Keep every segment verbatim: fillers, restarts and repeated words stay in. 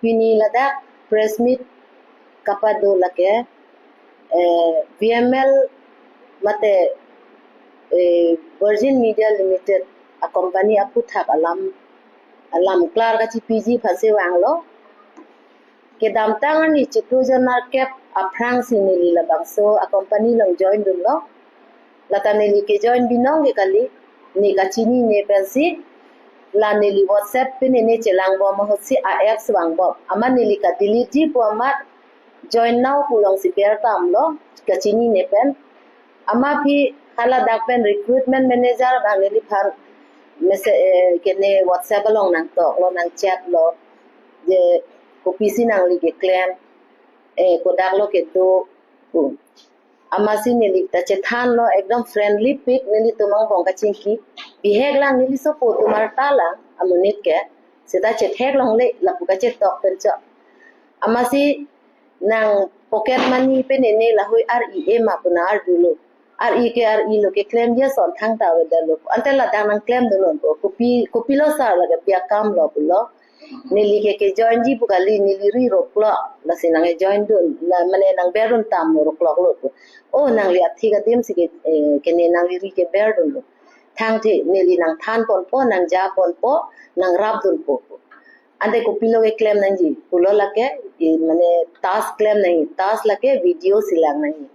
Pini ladak press meet kapado lake, eh, V M L mate, eh, Virgin Media Limited a company aphuthak alam, alam klar kachipiji aphansi vanglo. Kedamtang arni chiklo jon nerkep aphrangsi neli labangso a company along join dunlo. Lata neli kejoin binong ke kali, ne kachinine pensi, la neli WhatsApp pen ne chelangbom ahutsi a apps vangbom. Amat neli kadelete ji pu amat join now pu alongsi bertamlo, kachinine pen. Amat aphi haladak pen recruitment manager abang neliphan message, eh, kene WhatsApp along nangtoklo, nangchatlo. Je kopisi nangli keklem, eh, kodak lo kedo pu. Amatsi neli ta chethanlo, ekdom friendly pik, nelitum angbong kachingki. Bihek lang, neli sopo atum arta lang amonit ke. Seta chetheklongle, lapu kachetok pen chok. Amatsi nang pocket money pen ne lahui ar-i e ma pu nang arjulo. Ar-i ke ar-ilo, keklem ason thangta avedetlo. Ante ladak nangklemdun non ko. Kopi, kopilo sir lake pi akamlo pulo. Neli ke kejoin ji pu kali, neli ri roklok. Lasi nangjoin dun, la mane nang berdun tam rokloklo pu. Oh, nangli athik adimsi ke, eh, kene nangli ri ke berdunlo. Thangthe neli nangthanponpo, nangjaponpo, nangrapdunpo pu. Ante kopilo keklem nangji pulo lake, i mane task klem nangji, task lake video si lang nangji.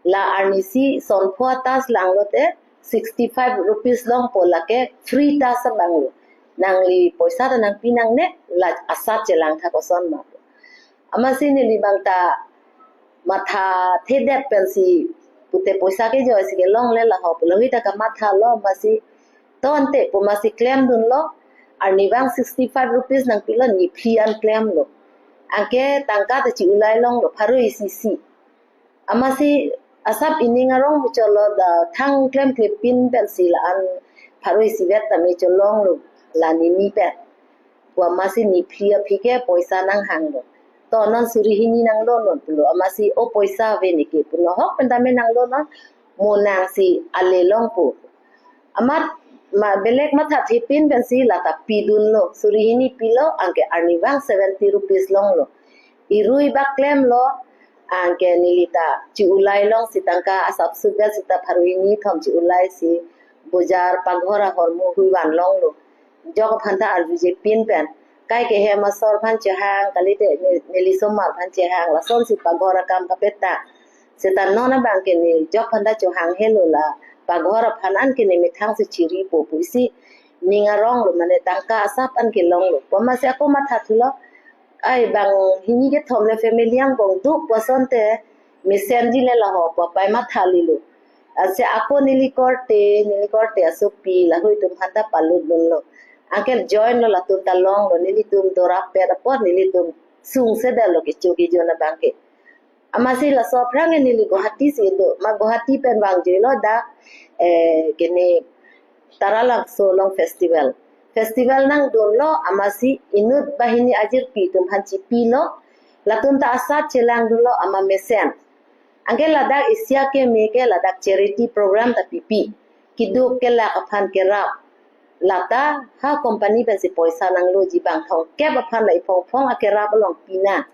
La arnisi sonpho task langlote sixty five rupees longpo, lake free task abanglo. Nangli poisa ta nangpi nangne, la asat chelang tha koson ma. Amatsi neli abang ta mathathedet pensi pute poisa kejoisi kelongle laho pulo, hita kamathalo, amatsi to ante pu amatsi klemdunlo, arnivang sixty five rupees nangpilo, ne free an klemlo. Anke tangka ta chi-ulai longlo, pharo isi isi. Amatsi asap ining arong muchotlo, da thang klemkle pin pensi la-an pharo isivet tame cholonglo, la nini pen. Pu amatsi ne free aphi ke poisa nanghanglo. To non suri hini nanglo non pulo. Amatsi o poisa ave neke pu, nohok pen tame nanglo non, mo nangsi ale longpo. Amat ma belek mathathe pin pensi lata pidunlo. Suri hini pilo, anke arnivang seventy rupees longlo. Irui bak klemlo, anke neli ta chi-ulai longsi tangka asap suvel seta pharo hini thom chi-ulaisi bojar paghor ahormu hui van longlo. Jok aphan ta arjuje pin pen. Kai ke hem asor aphan chehang, kalite ne-, neli somar aphan chehang, lasonsi paghor akam kapeta. Seta non abang ke ne jok aphan ta chohang helo, la paghor aphan anke ne methangsi chiripo pusi ning aronglo, mane tangka asap anke longlo. Pu amatsi ako mathathulo. Ai bang hini kethom le family angbong duk pu asonte mesenji le laho pu apai mathalilo. Ansi ako neli korte, neli korte asopi, lahui atum aphan ta palutdunlo. Anke joinlo, latum ta longlo, nelitum dorap pet apot nelitum sungsedetlo kecho kejun abang ke. Amatsi laso aphrang neli Guwahati si do, ma Guwahati pen vangjuilo dak, eh, kene Taralangso along festival. Festival nangdunlo, amatsi inut banghini ajirpi atum aphan chipilo, latum ta asat chelangdunlo amat mesen. Anke ladak isi akeme ke ladak charity program ta pipi. Keduk kelak aphan kerap. Lata ha company pensi poisa nangloji, bang thomkep aphan la iphongphong akerap along pinang.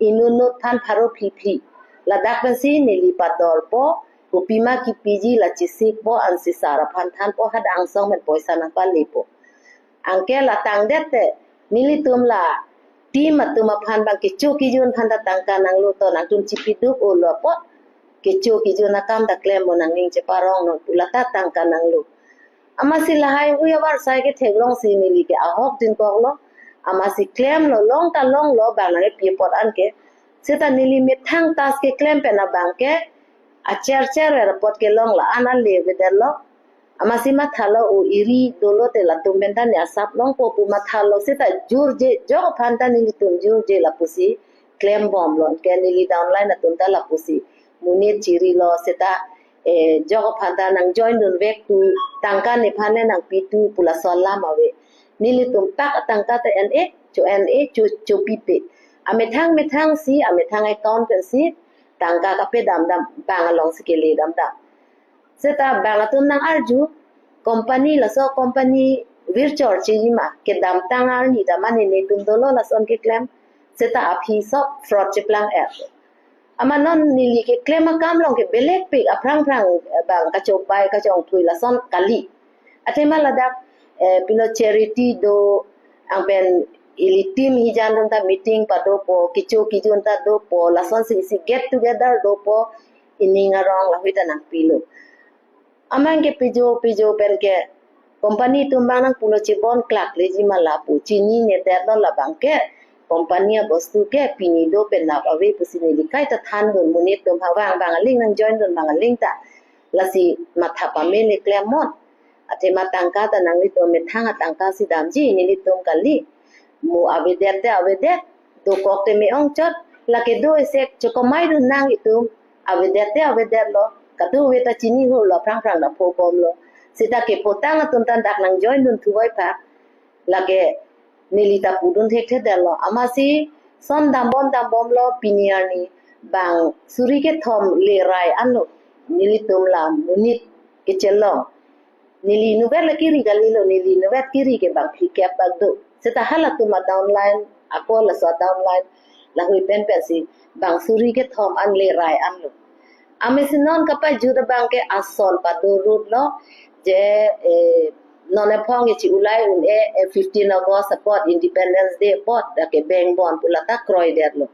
Inutnut aphan pharo phli phli. Ladak pensi neli padorpo, kopima kipiji la chisikpo, ansi sir aphan thanpo, hadak angsong pen poisa nangpalepo. Anke la tangdet te, nelitum la team atum aphan bang kecho kejun aphan ta tangka nanglo, to nangtum chipi duk-olo apot kecho kejun akam ta klempo, nangning cheparong non pu lata tangka nanglo. Amatsi lahai hui avarsai ketheklongsi neli ke ahok dinkoklo. Amatsi klemlo, long ta longlo, bang nangkepi apot anke. Seta neli methang task keklem pen abang ke achercher ver apot kelong, la-an ale avedetlo. Amatsi mathalo, o iri dolo te latum pen ta ne asap longpo pu mathalo, seta jurje, jok aphan ta nelitum jurje lapusi klembomlo. Anke neli downline atum ta lapusi monit chirilo, seta, eh, jok aphan ta nangjoindunvek tu, tangka nephan le nangpi tu pu laso alam ave. Nelitum tak atangka ta en-e, cho-en-e, cho, chopipe. Amethang methangsi, amethang account pensi tangka kape damdam, bang alongsi kele damdam. Seta bang atum nang arju, company, laso company virtual chejima, kedamtang arni ta mane netum dolo lason keklem. Seta aphi sop fraud cheplang-et. Amat non neli keklem akam along ke belek pik aphrang phrang, eh, bang kachopai kachongthui lason kali. Athema ladak, eh, pilo charity do, anpen ili team hijan dun ta meeting padopo, kecho kejun ta dopo, lasonsi isi get together dopo, ining arong lahui ta nangpilo. Amat ke pijo pijo pen ke company atum abang nangpulo chebon klak leji ma lapu, chinine detlo labang ke company abostu ke pini do pen nap ave pusi neli kaita thandun, monit atum ha vang abang aling nang join dun abang aling ta. Lasi matha pame le klemnon. Athema tangka ta nanglitum amethang atangka si damji nelitum kali. Mo avedet te avedet, dokok te me-ong chot, lake do isek chokomai dun nanglitum, avedet te avedetlo, kadokave ta chini hurlo, phrang phrang ta pho bomlo. Seta kepho tang atum ta dak nang join dun thuvoi pha, lake neli ta pudun thekthedetlo. Amatsi son dambom dambomlo, pini arni bang suri kethom le rai anlo nelitum la monit kechelong. Neli inutvet la kiri kalilo, neli inutvet kiri ke bang phlikep bak do. Seta halatum adownline, ako laso adownline, lahui pen pensi bang suri kethom an le rai anlo. Amatsi non kapajut abang ke ason padorutlo, je, eh, non ephong ke chi-ulai un-e, eh, fifteen August apot, Independence Day apot, dak ke beng bon pu lata kroidetlo.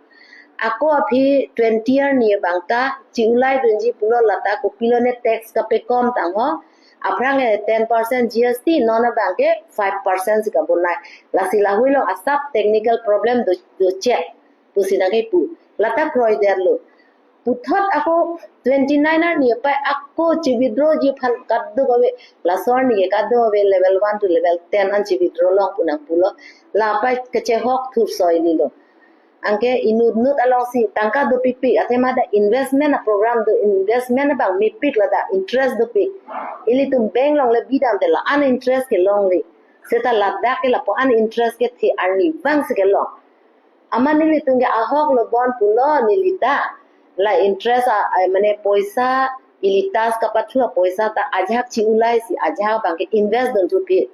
Ako aphi twenty arni abang ta chi-ulai dunji pulo, lata kopilo ne tax kapekom tang ho. Aphrang ke ten percent G S T, non abang ke five percent si kabonai. Lasi lahui along asap technical problem do, do check pusi nangkepu. Lata kroidetlo. Puthot ako twenty-nine arni apai ako chi-withdrawji aphan kadokave, laso arni ke kadokave level one to level ten an chi-withdrawlong pu nangpulo. La apai kachehok thur soi nilo. Anke inut nut alongsi tangka dopikpik, athema dak investment aprogram do, investment abang mepik, ladak interest dopik. Ilitum bank along le bidam te la-an interest kelongle. Seta ladak ke lapu-an interest kethe arni abang si kelong. Amat nelitum ke ahok lo bon pulo neli ta. La interest a, a, mane poisa, ili tax kapathu apoisa ta ajahak chi-ulai si ajahak abang ke invest dun thuphi.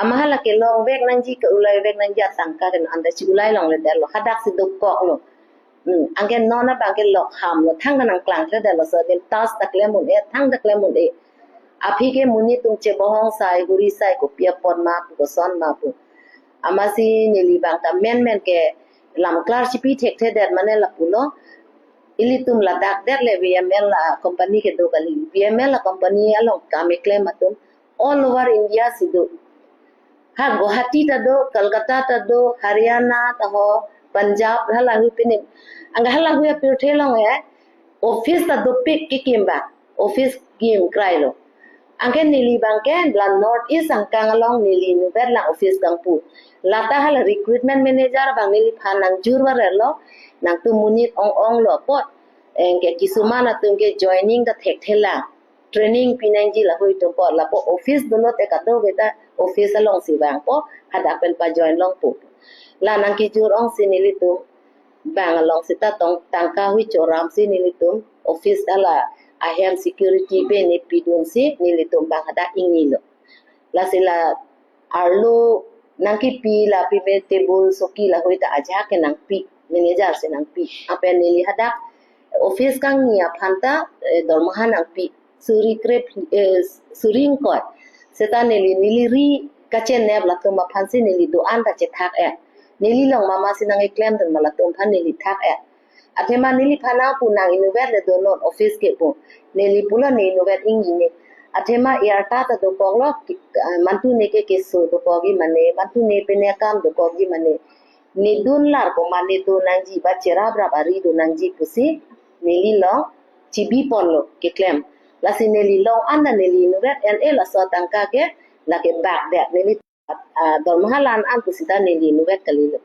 Amat hala kelongvek nangji, ke-ulaivek nangji atangka ke non anta chi-ulai longledetlo, hadak si dokoklo. Hmm, anke non abang ke lok hamlo, thangta nangklangthedetlo, so din tax ta klem un-e, thangta klem un-e. Aphi ke monit atum chebohong sai, huri sai, kopi apot ma pu, koson ma pu. Amatsi neli abang ta menmen ke lam klar chipi thekthedet mane lapulo. Ilitum ladak det le V M L a company kedo kali. V M L a company along kam keklem atum all over India si do. Ha Guwahati ta do, Kolkata ta do, Haryana ta ho, Punjab, halahui pini. Anke halahui apirthe along eh, office ta dopik kekim abang, office kim krailo. Anke neli abang ke la North East angkang along neli inutvet lang office kangpu. Lata hala recruitment manager abang neliphan nangjur varelo, nangtum monit ong-onglo apot. Anke kisuman atum ke joining ta thekthelang. Training pinangji lahui atum apot, lapu office dolo te kadokave ta office alongsi vangpo, hadak pen pajoin longpo. La nangkejur ongsi nelitum abang along seta tong tangka hui choramsi nelitum office hala ahem security pen ne pidunsi nelitum abang hadak ingnilo. Lasi la arlo nangkepi, la pime table soki lahui ta ajahak ke nangpi, manager si nangpi. Apen neli hadak office kangni aphan ta, eh, dormaha nangpi. Suri krep, eh, suri ingkoi. Seta neli, neli ri kachenep latum aphansi neli do-an ta chethak-et. Neli along mama si nangkeklem dun ma latum aphan neli thak-et. Athema neliphan nangpu nang inutvet le donon office ke pu. Neli pulo ne inutvet ingnine. Athema arta ta dokoklo, ki-, ah, mantu ne ke keso dokokji mane, mantu ne pine akam dokokji mane. Ne dun lar ko mane do nangji ba cherap rap ari do nangji pusi neli along chibi ponlo keklem. Lasi neli along anta neli inutvet en-e laso tangka ke lake bak det. Neli ah, dormaha la-an an pusita neli inutvet kalilo.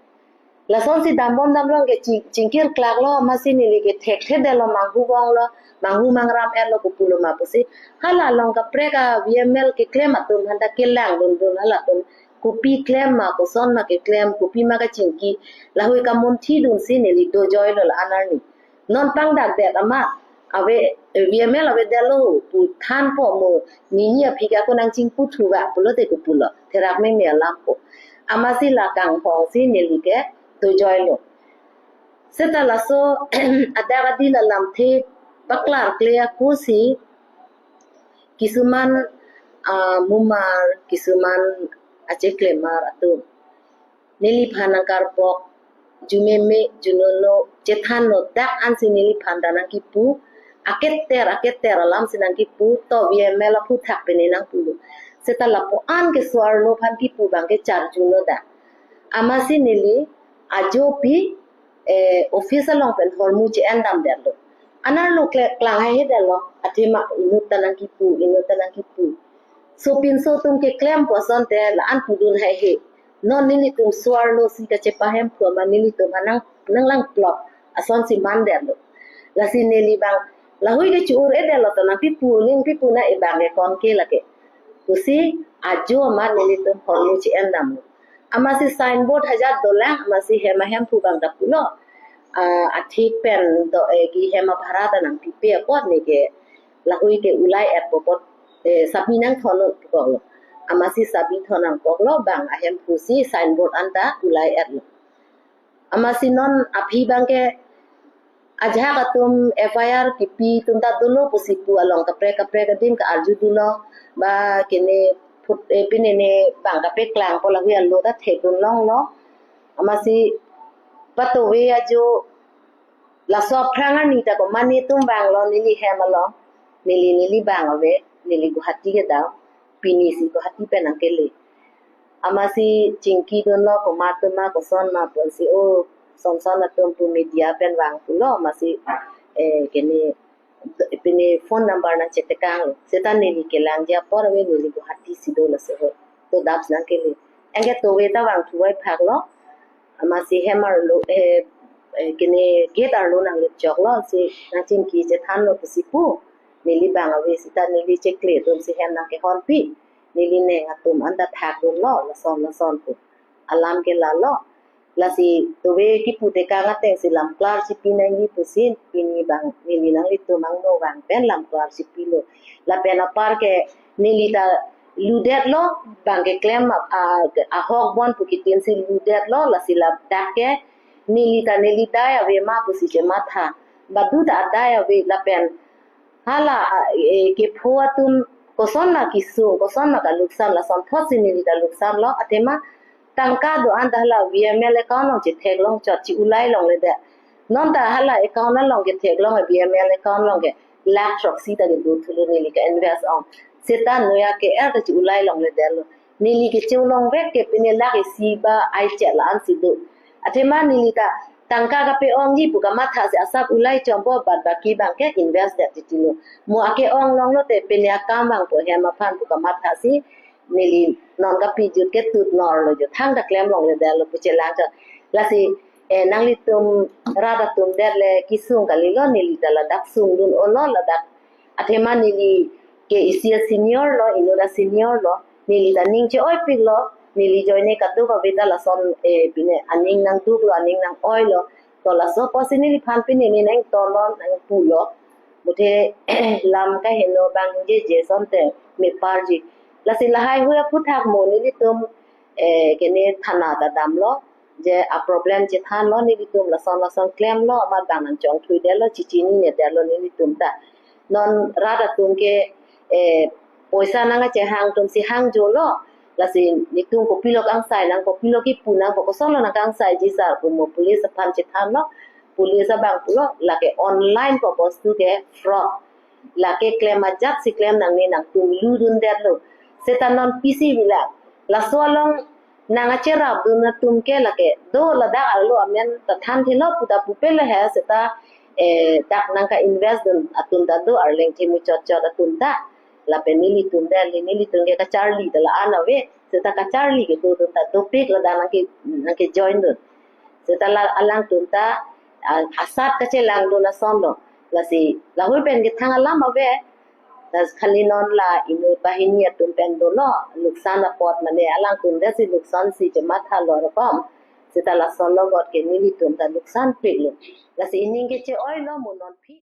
Lasonsi dambom damlong ke ching-, chingkir klaklo, amatsi neli ke thekthedetlo, manghu vonglo, manghu mangram-etlo, kopulo ma pusi. Hala along kaprek a V M L keklem atum aphanta kelang dundun halatum. Kopi klem ma, koson ma keklem, kopi ma kachingki. Lahui kamunthi dunsi neli dojoilo la-an arni. Non pangdakdet amat, ave, eh, V M L avedetlo pu thanpo, mo nini aphi ke ako nangchingpu thuva pulote kopulo, therak meme alampo. Amatsi la kanghongsi neli ke dojoilo. Seta laso adak adin alamthe paklarkle ako si kisuman, ah, mumar, kisuman acheklemar atum neliphan nangkarpok, jumeme, junono, chethanlo, dak ansi neliphan ta nangkipu, aketer, aketer alam si nangkipu, to V M L aphuthak pen nangpulo. Seta lapu-an ke suarlo aphan kipu abang ke charjuno dak. Amatsi neli ajopi, eh, office along pen hormu che-endam detlo. Anerlo kle-, klang haihedetlo, athema inut ta nangkipu, inut ta nangkipu. Sopinso atum keklempo asonte la-an pudun haihe. Non nelitum suarlo si kachepahemphu amat nelitum ha nang, nanglangplot asonsi mandetlo. Lasi neli abang, lahui ke chu-ur-edetlo to nangpipu, nangpipu na ebang ke konke lake. Pusi ajo amat nelitum hormu che-endamlo. Amatsi signboard hajat dolang, amatsi hem ahemphu abang ta pulo. Ah, athik pen do, eh, ki hem abhara ta nangpipe apot neke lahui ke ulai-etpo apot, eh, sabi nangthon-un koklo. Amatsi sabi thon nangkoklo, bang ahemphu si signboard anta ulai-etlo. Amatsi non aphi abang ke ajahak atum F I R kipi atum ta dolo pusi pu, along kaprek kaprek adim ka-arju dolo, ba kene phut, eh, pine ne bang kapeklangpo lahui alo ta thekdun longlo. Amatsi patove ajo laso aphrang arni ta komat netum vanglo, neli hem along, neli, neli bang ave, neli Guwahati kedam, pini si Guwahati pen nangkele. Amatsi chingkidunlo komat atum ma, koson ma pu ansi, o, sonson atum pu media pen vang pulo, amatsi, eh, kene, pine phone number nangchetekanglo. Seta neli kelangji apor ave, neli Guwahati si do laso ho. To dap nangkele. Anke tove ta vangthu vaiphaklo. Amatsi hem arlo, eh, eh, kene gate arlo nanglutchoklo, si nangchingki chethanlo pusi pu. Neli bang ave seta neli chekledun si hem nangkehonpi. Neli neng atum anta thakdunlo, lason lason pu. Alam ke lalo. Lasi tove kipu tekang ateng si lamklar chipi nangji pusi, pini abang neli nanglitum angno vang pen lamklar chipilo. Lapen apar ke neli ta ludetlo, bang keklem a, a, ahok bon pu kitin si ludetlo, lasi ladak ke neli ta neli dai ave ma pusi chematha. Badu ta adai ave lapen hala, a, e, kepho atum koson ma kesung, koson ma kaluksan, lasonthot si neli ta luksanlo, athema tangka do-an ta hala V M L account along chetheklong chot, che-ulai longledet. Non ta hala account along ketheklong, V M L account along ke lakh throksi ta kedo thulo, neli ke-invest ong. Seta noya ke-er ta che-ulai longledetlo. Neli kecheu longvek ke pine lakh isi ba ai chot la-ansi do. Athema neli ta tangka kape-ongji pu kamathasi asap ulai chompo, bad baki abang ke-invest det titilo. Mo ake-ong longlote pine akam vangpo hem aphan pu kamathasi neli non kapi jut ke tut norlo jo, thangta klem longledetlo pu chelang chot. Lasi, eh, nanglitum rat atum det le kesung kalilo, neli ta ladak sungdun-olo ladak. Athema neli ke isi a-senior lo, inut a-senior lo, neli ta ning che-oipiklo, neli ajoine kaduk ave ta lason, eh, pine aning nangduklo, aning nang-oilo. To laso apotsi neliphan pine ne nangtonlo, nangpulo. Muthe lam kaheno abang jeje asonte meparji. Lasi lahai hui aphuthak mo nelitum, eh, kene thana ta damlo, je a-problem chethanlo, nelitum lason lason klemlo, amat abang nangchongthuidetlo, chechinidetlo nelitum ta. Non rat atum ke, eh, poisa nangkachehang atum si hangjolo, lasi netum kopilo kangsai nang, kopilo kipu nang, ko kosonlo nangkangsaiji sir pu mo police aphan chethanlo, police abang pulo, lake online ko bostu ke fraud. Lake klem ajatsi klem nangne, nangtum ludundetlo. Seta non pisi vila. Laso along nangkacherapdun atum ke lake do, ladak arlo amen ta thanthelo pu ta pupelo he, seta, eh, dak nangka-invest dun atum ta do, arleng themu chot chot atum ta. Lapen nelitum det le, nelitum ke kacharli ta la-an ave. Seta kacharli kedodun ta dopik ladak nangke, nangke-join dun. Seta la alangtum ta, a, asat kachelangdun asonlo. Lasi lahui pen kethang alam ave. Lasi khali non la inut banghini atum pen dolo, luksan apot mane alangtum det si luksan si chemathalo rokom. Seta lasonlo got ke nelitum ta luksanpiklo. Lasi ining ke che-oilo mo non phi.